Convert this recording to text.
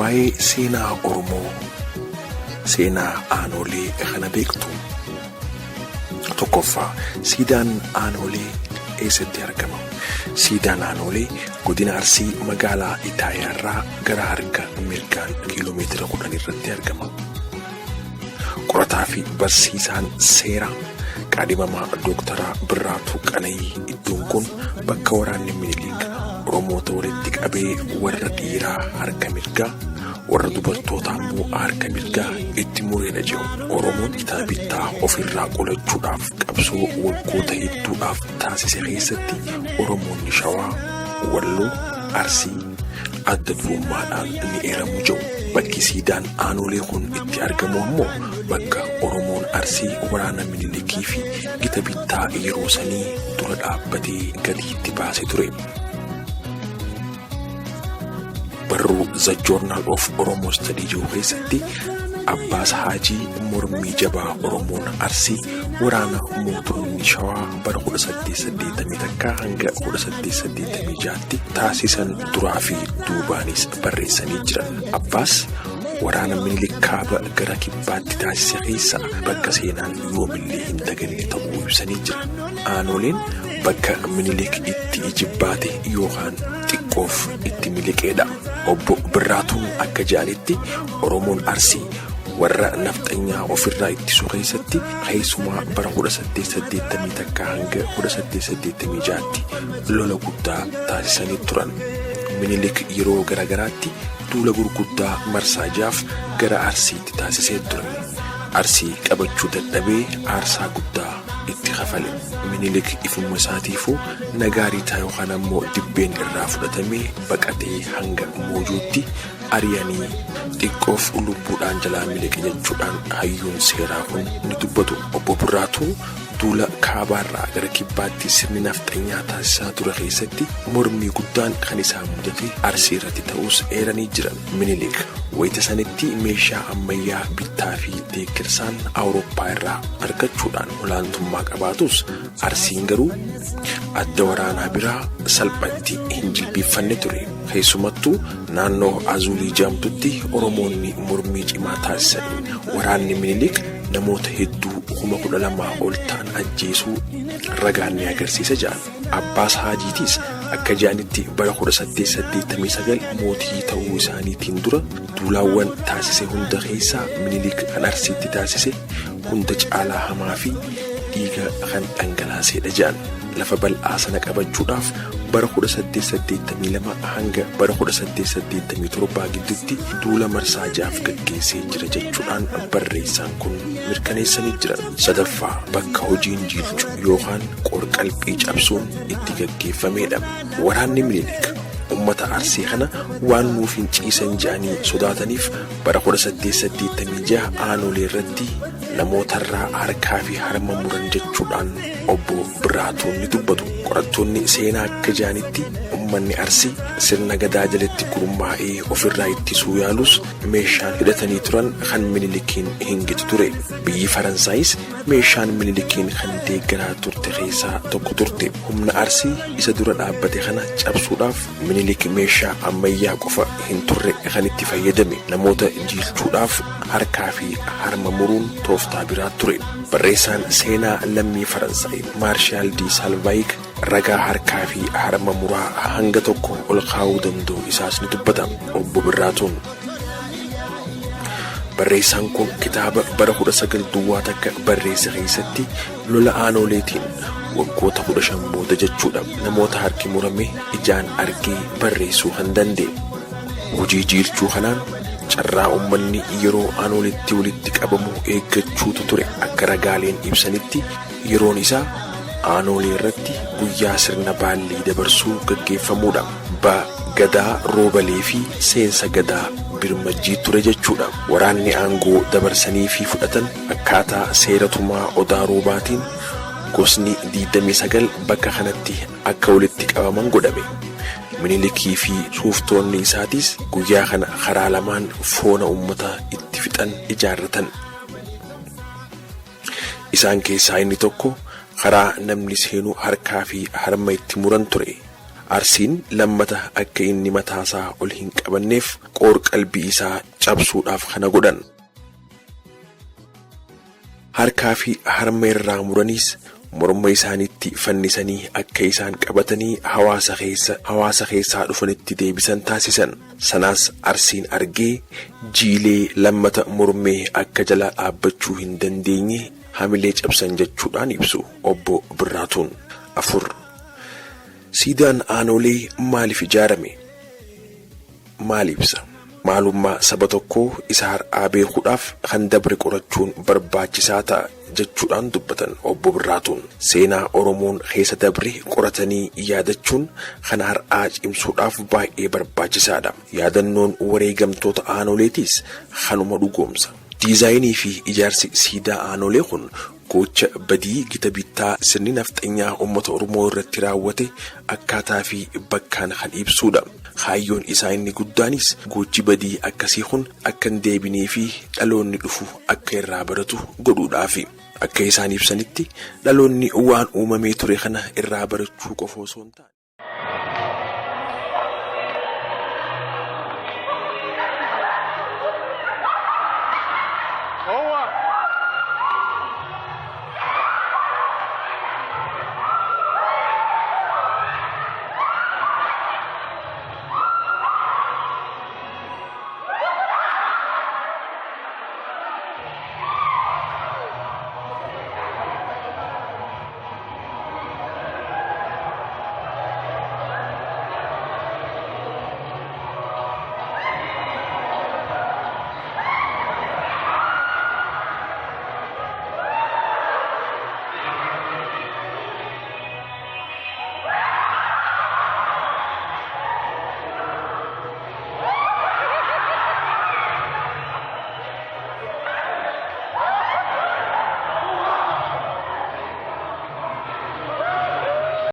Waa'ee seenaa Oromoo, seenaa Aanolee kana beektu? Tokkoffaa, siidaan Aanolee eessatti argama? Siidaan Aanolee godina Arsii magaalaa Itaayaa irraa gara harka mirgaan kiiloomeetira 10 irratti argama. Qorataa fi barsiisaan seeraa qaadhimamaa Dooktaraa Birraatuu Qana'ii iddoon kun bakka waraanni Minilik Oromoota walitti qabee warra dhiiraa harka mirgaa warra dubartootaa immoo harka mirgaa itti mureedha jedhu. Oromoon gita bittaa ofirraa qolachuudhaaf qabsoo waggoota hedduudhaaf taasise keessatti Oromoonni Shawaa, Walloo, Arsii, adda durummaadhaan ni eeramu jedhu. Bakki siidaan Aanolee kun itti argamu ammoo bakka Oromoon Arsii waraana Minilikii fi gita bittaa yeroo sanii dura dhaabbatee gatii itti baase ture. Barruu The Journal of Oromo Study jiru keessatti Abbaas Haajii mormii jabaa Oromoon Arsii waraana mootonni Shawaa bara 1881 hanga 1886tti taasisan duraa fi duubaanis barreessanii jiran. Abbaas waraana Minilik kaaba gara kibbaatti taasise keessa bakka seenaan yoomillee hin daganne ta'uu ibsanii jiran. Aanoleen bakka Minilik itti ijibbaate yookaan xiqqoof itti miliqeedha. Obbo Birraatuun akka jedhanitti Oromoon Arsii warra nafxanyaa ofirraa ittisuu keessatti keessumaa bara 1881 hanga 1886tti lola guddaa taasisanii turan. Minilik yeroo garagaraatti duula gurguddaa marsaa jaaf gara Arsiitti taasisee ture. Arsii qabachuu dadhabee aarsaa guddaa itti kafale. Minilik ifuma isaatiifuu nagaariitaa yookaan ammoo dibbeen irraa fudhatamee baqatee hanga Moojootti ari'anii xiqqoof lubbuudhaan jalaa miliqe jechuudhaan hayyuun seeraa kun ni dubbatu. Obbo Birraatuun duula kaabaarraa gara kibbaatti sirni nafxanyaa taasisaa ture keessatti mormii guddaan kan isaan mudate Arsii irratti ta'uus eeranii jiran. Minilik wayita sanitti meeshaa ammayyaa bittaa fi deeggarsaan Awurooppaa irraa argachuudhaan olaantummaa qabaatus Arsiin garuu adda waraanaa biraa salphatti hin jilbiiffanne ture. Keessumattuu naannoo Azuulii jedhamtutti Oromoonni mormii cimaa taasisaniin waraanni Minilik namoota hedduu 12,000 ol ta'an ajjeesuu ragaan ni agarsiisa jedhan. Abbaas Haajiitiis akka jedhanitti bara 1889 mootii ta'uu isaaniitiin dura duulaawwan taasise hunda keessaa Minilik kan Arsiitti taasise hunda caalaa hamaa fi dhiiga kan dhangalaaseedha jedhan. Lafa bal'aa sana qabachuudhaaf bara 1882 hanga bara 1887 gidduutti duula marsaa ja'aaf gaggeessee jira jechuudhaan barreessaan kun mirkaneessanii jiran. Sadaffaa, bakka hojiin jiilchu yookaan qorqalbii cabsuun itti gaggeeffameedha. Waraanni Minilik ummata Arsii kana waan nuuf hin ciisan jedhanii sodaataniif bara 1886 Aanolee irratti namootarraa harkaa fi harma muran jechuudhaan obbo Birraatuun ni dubbatu. Qorattoonni seenaa akka jedhanitti ummanni Arsii sirna Gadaa jalatti gurmaa'ee ofirraa ittisuu yaalus meeshaan hidhatanii turan kan Minilikiin hin gitu ture. Biyyi Faransaayis meeshaan Minilikiin kan deeggaraa turte keessaa tokko turte. Humna Arsii isa dura dhaabbate kana cabsuudhaaf Minilik meeshaa ammayyaa qofa hin turre kan itti fayyadame. Namoota jiilchuudhaaf harkaa fi harma muruun tooftaa biraa ture. Barreessaan seenaa lammii Faransaay Maarshaal Di Saalvaayik ragaa harkaa fi harma muraa hanga tokko ol kaa'uu danda'u isaas ni dubbata. Obbo Birraatuun. Barreessaan kun kitaaba bara 19 duwwaa takka barreesse keessatti lola Aanoleetiin waggoota 15 booda jechuudha namoota harki murame ijaan argee barreessuu kan danda'e. Hojii jiilchuu kanaan carraa ummanni yeroo Aanoleetti walitti qabamu eeggachuutu ture. Akka ragaaleen ibsanitti yeroon isaa Aanolee irratti guyyaa sirna baallii dabarsuu gaggeeffamuudha. Ba Gadaa Roobalee fi seensa Gadaa Birmajjii ture jechuudha. Waraanni aangoo dabarsaniifii fudhatan akkaataa seera tumaa Odaa Roobaatiin gosni 29 bakka kanatti akka walitti qabaman godhame. Minilikii fi suuftoonni isaatiis guyyaa kana karaa lamaan foona ummata itti fixan ijaarratan. Isaan keessaa inni tokko karaa namni seenu harkaa fi harma itti muran ture. Arsiin lammata akka inni mataasaa ol hin qabanneef qoor qalbii isaa cabsuudhaaf kana godhan. Harkaa fi harma irraa muraniis morma isaaniitti fannisanii akka isaan qabatanii hawaasa keessa hawaasa keessaa dhufanitti deebisan taasisan. Sanaas Arsiin argee jiilee lammata mormee akka jala dhaabbachuu hin dandeenye hamilee cabsan jechuudhaan ibsu Obbo Birraatuun. 4. Siidaan Aanolee maaliif ijaarame? Maal ibsa? Maalummaa saba tokkoo isa har'aa beekuudhaaf kan dabre qorachuun barbaachisaa ta'a jechuudhaan dubbatan Obbo Birraatuun. Seenaa Oromoon keessa dabre qoratanii yaadachuun kan har'aa cimsuudhaaf baay'ee barbaachisaadha. Yaadannoon wareegamtoota Aanoleetiis kanuma dhugoomsa. Diizaayinii fi ijaarsi siidaa Aanolee kun gocha badii gita bittaa sirni nafxanyaa uummata Oromoo irratti raawwate akkaataa fi bakkaan kan ibsuudha. Kaayyoon isaa inni guddaanis gochi badii akkasii kun akka hin deebinee fi dhaloonni dhufu akka irraa baratu godhuudhaafi. Akka isaan ibsanitti dhaloonni waan uumamee ture kana irraa barachuu qofa osoo hin taane.